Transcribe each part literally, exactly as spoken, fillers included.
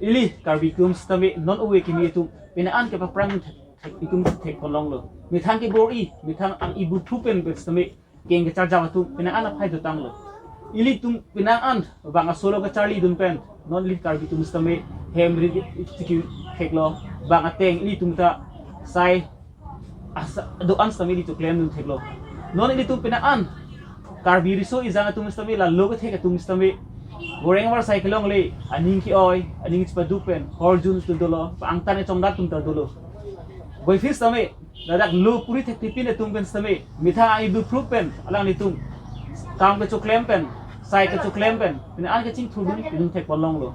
Ili Karbi atum sitame non ove kimi atum penang an kepaphrang thek, thek, itum thekponlonglo. Methang kebor-i, methang ang-ibu phru pen pen sitame keng kecharjap atum penang an aphai dotanglo. Ilitum penang an bang asolo kacharlidun pen non ili Karbi atum sitame hem rit chikim theklo, bang ateng ilitum ta sai asa do-an sitame ili choklemdun theklo. Non ilitum penang an Karbi riso ejang atum sitame, la lo kethek atum sitame goreng avarsai kelongle, aning ke-oi, aning chipaduk pen horjun atum dolo, angtan kechongdat atum ta dolo. Boifis sitame ladak lo puri thekthipin atum pen sitame methang ang-ibu phru pen alanglitum kam kechoklem pen, sai kechoklem pen penang an kechingthurdun, itum thekponlonglo.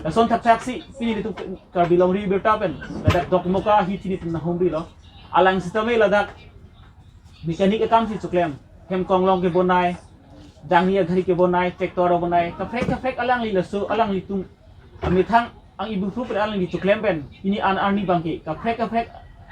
Lason thakthaksi pini ilitum Karbi Longri Abirta pen ladak Dokmoka ahithi nelitum nanghumrilo. Alang sitame ladak mechanic akam si choklem, hem konglong kebonai, dangni aghari kebonai, tractor bonai, kaprek kaprek alangli laso alanglitum amethang ang-ibu phru pen alangli choklem pen pini an arni abangke kaprek kaprek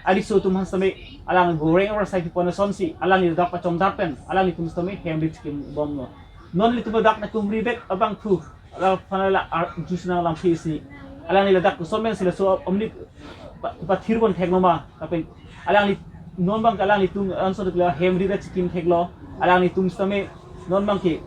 ariso atum aphan sitame alang goreng avarsai kepon asonsi alangli ladak pachongdat pen alanglitum sitame hem rit chikimbomlo. Non ilitum ladak nanghumri bek abangphu, la phan la ar-, jusinang lamphisi alangli ladak koson pensi laso amonit pa-, pathirbon theklo ma, lapen alangli non abangke alanglitum anso dekla hem rit chikim theklo, alanglitum sitame non abangke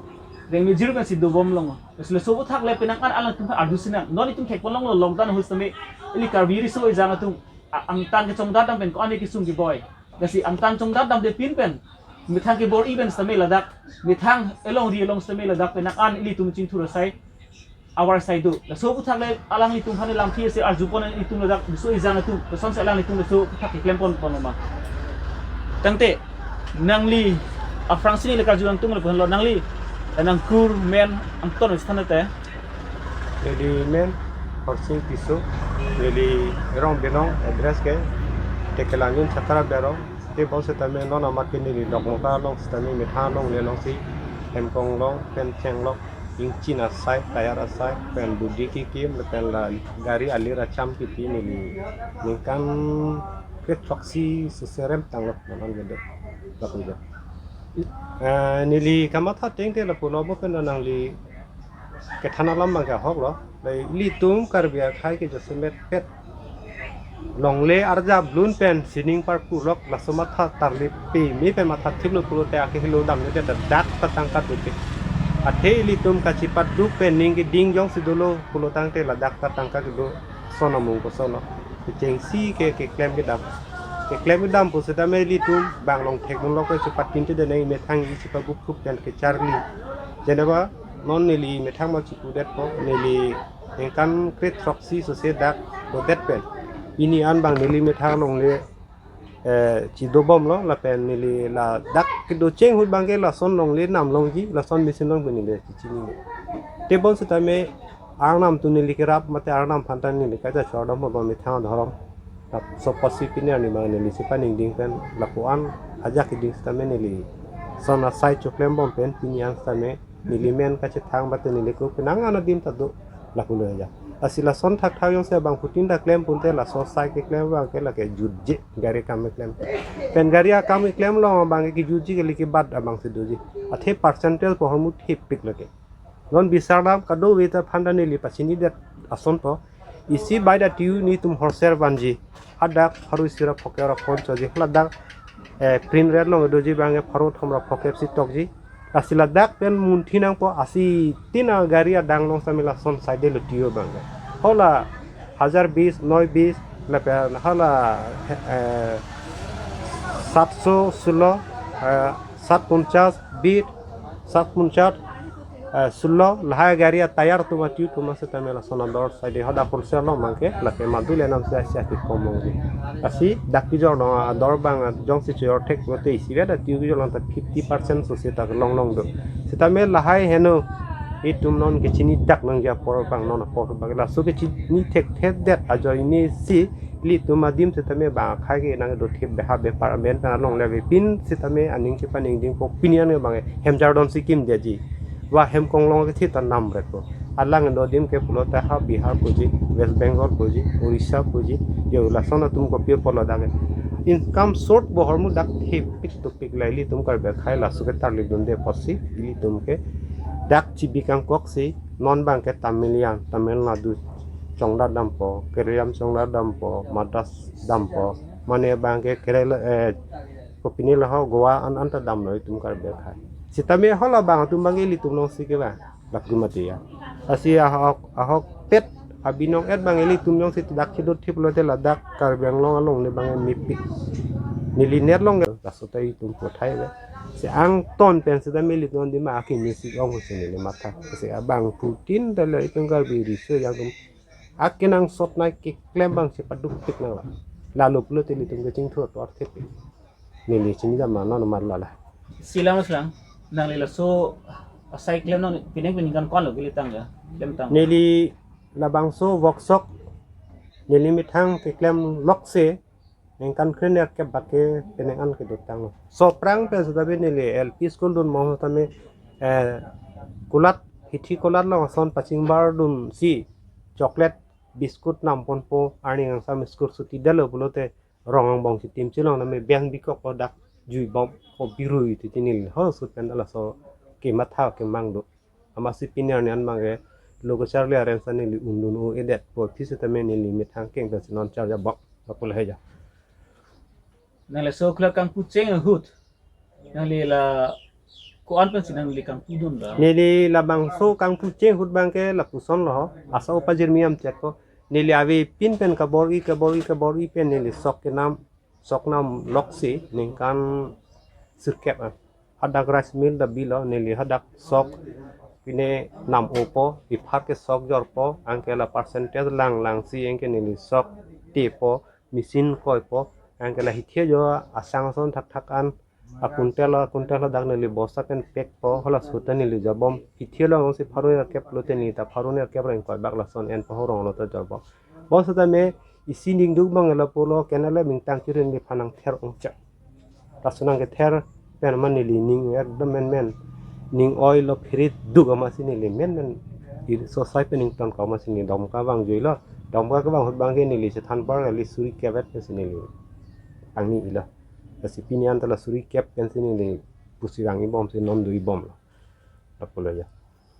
rengmejir pensi dobomlong. Laso aputhak le penang an alangtum arjusinang, non itum thekponlonglo, longtan ahut sitame ili Karbi riso ejang atum a-, angtan kechongdat dam pen ko-an kesung keboi. Lasi angtan chongdat damdepin pen methang kebor-i pen sitame ladak, methang elongri along sitame ladak penang an ilitum chingthur asai avarsai do. Laso aputhak le alanglitum aphan lamphisi arjupon, itum ladak riso ejang atum kosonsi alanglitum laso aputhak keklemponpon ma. Tangte nangli aphrangsi neli karjulangtung le ponlo, nangli nangkur men angton sthan te. Neli men Horsing Tisso, neli Rong Benong, address ke Tekelangjun Sakara Berong. Tebon sitame non amat ke neli Dokmoka along sitame methang alongle alongsi hem konglong pen chenglok, ingchin asai, tayar asai, pen budi kikim, pen la gari alir acham kipi neli ningkan kethroksi suserem tanglo, non an gede lapu jo. Eh, neli kamatha ateng te lapulo, bo pen nangli kethan alam abangke ahoklo. Lei ilitum Karbi akhei ke jasemet pet longle arjap lun pen sining parpulok, laso matha tarli peme pen matha thiplo pulote akehelo damde, dak ta tangka dute. Athe ilitum kachipaduk pen ning keding jongsi dolo pulo tangte ladak ta tangka kedo, son amung koson lo. Kechengsi ke keklem kedam. Keklem kedam pusitame ilitum bang longthekdunlok ke chepatinte deneng, methang isi pabuk khup pen kecharli. Jeneba non neli methang ma chipudetpo, neli ningkan kethroksi sose dak dodet pen pini an bang neli methang longle, eh, chidobomlo, lapen neli ladak kedocheng ahut abangke lason longle nam longji, lason machine along pen neli chechinine. Tebon sitame Arnam atum neli kerap mate Arnam aphan ta neli kachechordom abang methang adhorom. Laso apotsi pini arni abang neli chepaningding pen lapu an ajak keding sitame neli son asai choklembom pen pini an sitame neli men kachethang mate neli ko penang an adim ta do lapulo aja. Lasi lason thakthak jongsi abangphutin ta klem pulote laso asai keklem abangke lake jutje, gari akam keklem. Pen gari akam keklem along abangke jutje, kali kebat abangsi doji. Athe percentage pu ahormu thepik lake. Non bisar dam, kadokave ta aphan ta neli pachinidet asonpo. Isi bai da tiu netum horser vanji. Hadak pharo isi ra phokep ra phone choji. Ladak, eh, print rate along doji abangke pharo thom ra phokep si tokji. Lasi ladak pen munthi nangpo, asi tin agari adang along sitame lason saide lo tiu abangke. Hala hajar bis, noi bis, lapen hala, eh, satso sulo, eh, sat ponchas, bit, sat ponchas, eh, sulo, lahai gari atayar atum, atiu atum sitame lason ador saide, hadak wholesale along abangke lake madu le namsi asi atik komong di. Lasi dak kejor along ador abang jongsi chojor thek pulote isi vet atiu kejor along ta fifty percent sose ta longlong do. Sitame lahai heno itum non kechini dak nangji apor abang, non apor abang laso kechini thekthedet ajoine si ilitum adim sitame bang akhei ke nangdo thip beha bepar amen pen alongle avepin sitame aning chepaningdingpo, pini an abang hem jardon si kimdeji. Wa hem konglong kethe ta namrekpo. Alang do adim ke pulote ha Bihar puji, West Bengal puji, Orissa puji, yo lason atum kopi apotlo dak ke. Income source pu ahormu dak thepik topik, la ilitum Karbi akhei laso ke tarlidunde apotsi ilitum ke dak chibi kangkoksi non abangke Tamil yang, Tamil Nadu chongdat dampo, Kerala chongdat dampo, Madras dampo, mane abang ke Kerala, eh, kopine laho Goa an anta damlo itum Karbi akhei. Sitame hala abang atum abang ilitum alongsi ke ba, lapu mati ya. Lasi ahok, ahokpet abinong et abang ilitum alongsi dak chedot thip lote ladak Karbi Anglong along ne abang mepik. Neli net along laso ta itum pothai be. Si angton pen sitame ilitum dima aki music ong husi neli matha. Si abangphutin ta le itum Karbi riso yang tum akenangsot nai keklem abang si paduk tik nang la. Lalu pulo te ilitum kechingthur ator thip. Neli chini jama non mar lala. Silang silang. Nangli laso asai klem nang pining pining kan kon lo kili tang ya. Klem tang. Neli labangso workshop neli methang keklem lokse ningkan krenerkep bak ke penang an kedo tanglo. So aphrang pen sitame neli L P school dun mo tame, eh, kulat, hithi kulat along ason pachingbar dunsi chocolate biscuit nam ponpo, arni kangsam school suti detlo pulote rong angbong chitim chilong name beng bikok po dak jui bom po birui titi neli ho sut pen laso kematha kemang do. Amatsi pini arni an abang ke lo kacharli areng sa neli undun o-edetpo aphi sitame neli methang keng pensi non charja bok. Apul heja. Nangli laso kulat kangpu cheng ahut. Nangli la ko-an pensi nangli kangpu dun da. Neli labangso kangpu cheng ahut abang ke lapuson lo. Asa upa jirmi am chet ko. Neli avepin pen kabor-i, kabor-i, kabor-i pen neli sok kenam, sok nam lokse ningkan sirkep an. Hadak rice mill ta bilo, neli hadak sok pine nam opo, iphar ke sok jorpo, anke la percentage lang langsi anke neli sok tepo, machine koipo, anke la hithi ajo asang ason thakthak an, a quintal, a quintal hadak neli bosta pen pack po, hala sut ta neli jabom, hithi alongsi pharo nerkep lote neli ta pharo nerkep reng koi bak lason en po horong lo ta jorpo. Bosta ta me isi ning duk abang lapulo kenale mingtang kirin di phanang ther ongchak. Laso nangkether pen amat neli ning ekdom menmen. Ning oi lo phirit duk amatsi neli menmen. Iriso sai pen ington ko amatsi neli Domka vangjuilo. Domka kevang ahut abang ke neli chethan par kali suri kep et pensi neli angni ilo. Lasi pini an ta la suri kep pensi neli pusi vang-i bomsi non do-i bomlo. Lapulo ya.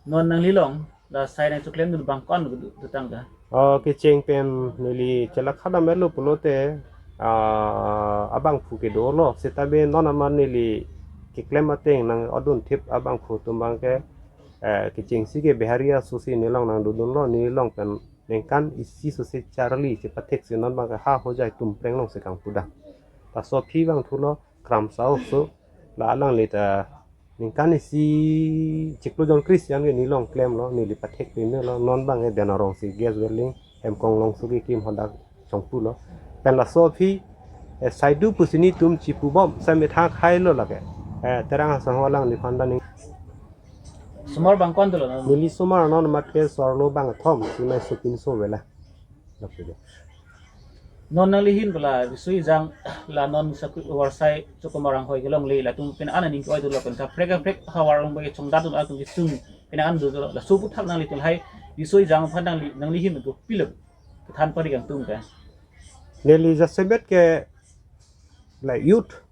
Non nangli along la sai nangchoklem dun abang ko-an do, do tang ka? Oh, kecheng pen neli chelak khadam etlo pulote, ah, abangphu kedo lo. Seta be non amat neli keklem ateng nang odun thip abangphu atum abang ke, eh, kechengsi ke Bihari asosi neli along nangdodun lo, neli along pen ningkan isi sose charli chepathek si non abang ke ha Hojai Tumpreng alongsi kangpu dam. Laso aphi vangthulo Kramsa oso la alangli ta ningkan isi chiklo jon Christian ke neli along klemlo, neli pathek peme lo, non abang ke Den Arong si gas welding, Hemkonglong suki kim hadak chongpulo. Pen laso aphi, eh, saidu pusi netum chipubom, samethang khailo lake. Eh, Terang Hasong alangliphan ta ning. Somar abang ko-an dolo non? Neli somar non amat ke sorlo bangkethom, si mai sopinso vela. Lapu do. Non nangli ahin pu la riso ejang la non sakri varsai Chokomorang hoi kelongle latum pen ana ning koi dolo pen kaprek kaprek havar along bagi chongdat dun atum kesung pen an dolo. Laso aphuthak nanglitum lahai riso ejang aphan nangli, nangli ahin kopilo kethan pari kangtung ka? Neli jasemet ke la youth.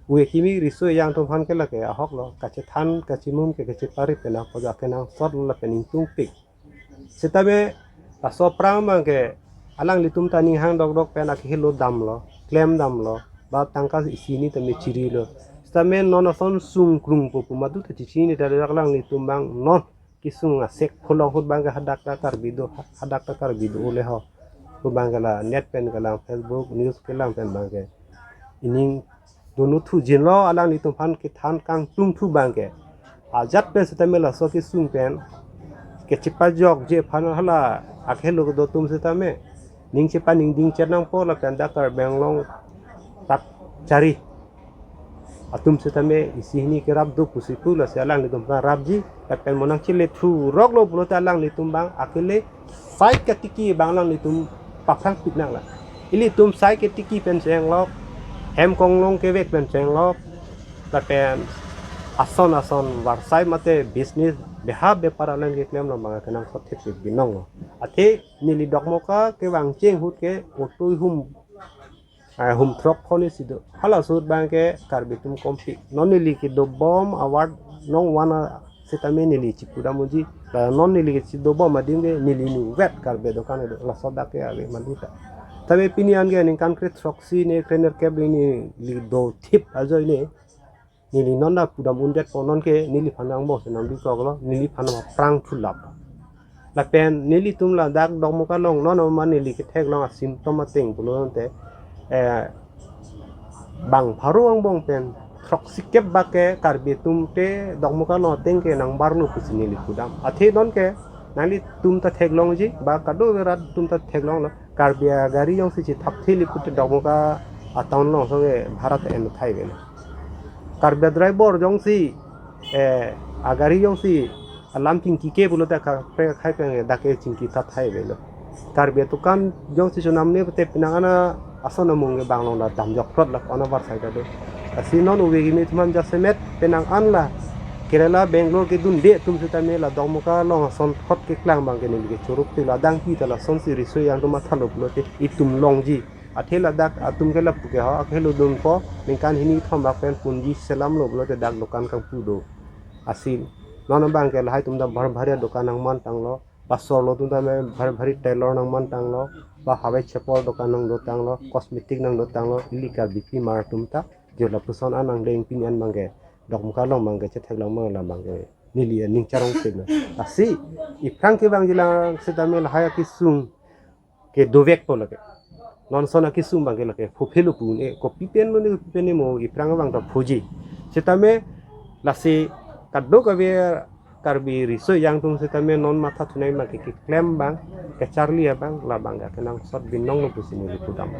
Ue kimi riso ejang atum aphan ke lake ahok lo, kachethan kachimum ke kachepari pen ako ja kenangsot lo lapen ingtungpik. Seta be laso aphrang abang ke alanglitum ta ning hang dokdok pen akehelo damlo, klem damlo, ba tangka isi hini ta me chirilo. Seta me non ason sungkrung po pu madu ta chichini ta dak alanglitum abang non kesung asek pholong ahut abang ke hadak ta Karbi do, hadak ta Karbi do le ho. Pu abang ke la net pen kelang, Facebook news kelang pen abang ke ining dunu thujinlo, alanglitum aphan kethan kangtungthu abang ke. Ajat pen seta me laso kesung pen kechepajokje aphan hala akehelo kedo atum seta me ning chepaningding chet nangpo lapen dak Karbi Anglong tat chari atum seta me isi hini kerap do pusi pu lasi alanglitum aphan rapji, lapen mo nangchele thurok lo pulote alanglitum abang akele sai katiki abang alanglitum paphrangpik nang la. Ilitum sai katiki pen chenglok, Hemkonglong kevek pen chenglok, lapen ason ason varsai mate business beha bepar alang keklem lo abang kenangsot thip binong lo. Athe neli Dokmoka kevang cheng ahut ke auto hum, ah, hum throk phone si do. Halaso ahut abang ke Karbi atum kompi. Non neli kedobom award nong wan a Sitame neli chipudam unji, la non neli kechidobom adim ke neli inutvet Karbi adokan kedo, laso dak ke ave manduta. Tame pini an ke ningkan kre throksi ne kre nerkep neli dothip ajoine, neli non ta pudam undetpo, non ke neliphan angbong si nangdukoklo, neliphan aphrang thulap. Lapen nelitum ladak Dokmoka along non ma neli ketheklong asymptom ateng pulote, eh, bang pharo angbong pen throksikep bak ke Karbi atum te Dokmoka along ateng ke nangbarlo pusi neli pudam. Athe non ke nanglitum ta theklongji, ba kadokave rat atum ta theklonglo, Karbi agari jongsi chithapthe li pute Dokmoka atown along asonge bhara ta en thai avelo. Karbi driver jongsi, eh, agari jongsi alam chingki ke pulote kaprek akhai pen dak ke chingki ta thai avelo. Karbi adokan jongsi chonamne pute penang an ason amung ke bang along ta damjok plot la ko-an avarsai ta do. Lasi non ove kimi thuman jasemet penang an la Kerala, Bangalore kedunde atum sitame la Dokmoka along ason thot keklang abang ke neli ke choruk te, la adang kita lasonsi riso-ejang atum mathalo pulote itum longji. Athe ladak atum ke lapu ke ho, akhelo dunpo, ningkan hini kethom bak pen punji selamlo pulote dak dokan kangpu do. Lasi non abang ke lahai atum ta bhar bhari adokan nangmantanglo, pastor lo atum ta me bhar bhari tailor nangmantanglo, ba hawai chepor dokan nangdotanglo, cosmetic nangdotanglo, ili Karbi pimar atum ta, jo lapuson an angdeng pini an abang ke Dokmoka along abang ke chetheklong abang la abang ke neli aning charong selo. Lasi iphrang kevangji lang sitame lahai akesung ke dovekpo lake. Non ason akesung abang ke lake phophelo pu un-e, kopi pen lo ne, kopi pen ne mo, iphrang abang ta phoji. Sitame lasi kadokave Karbi riso-ejang atum sitame non matha thunai abang ke keklem abang, kecharli abang, la abang ke kenangsot binong lo pusi neli pudam.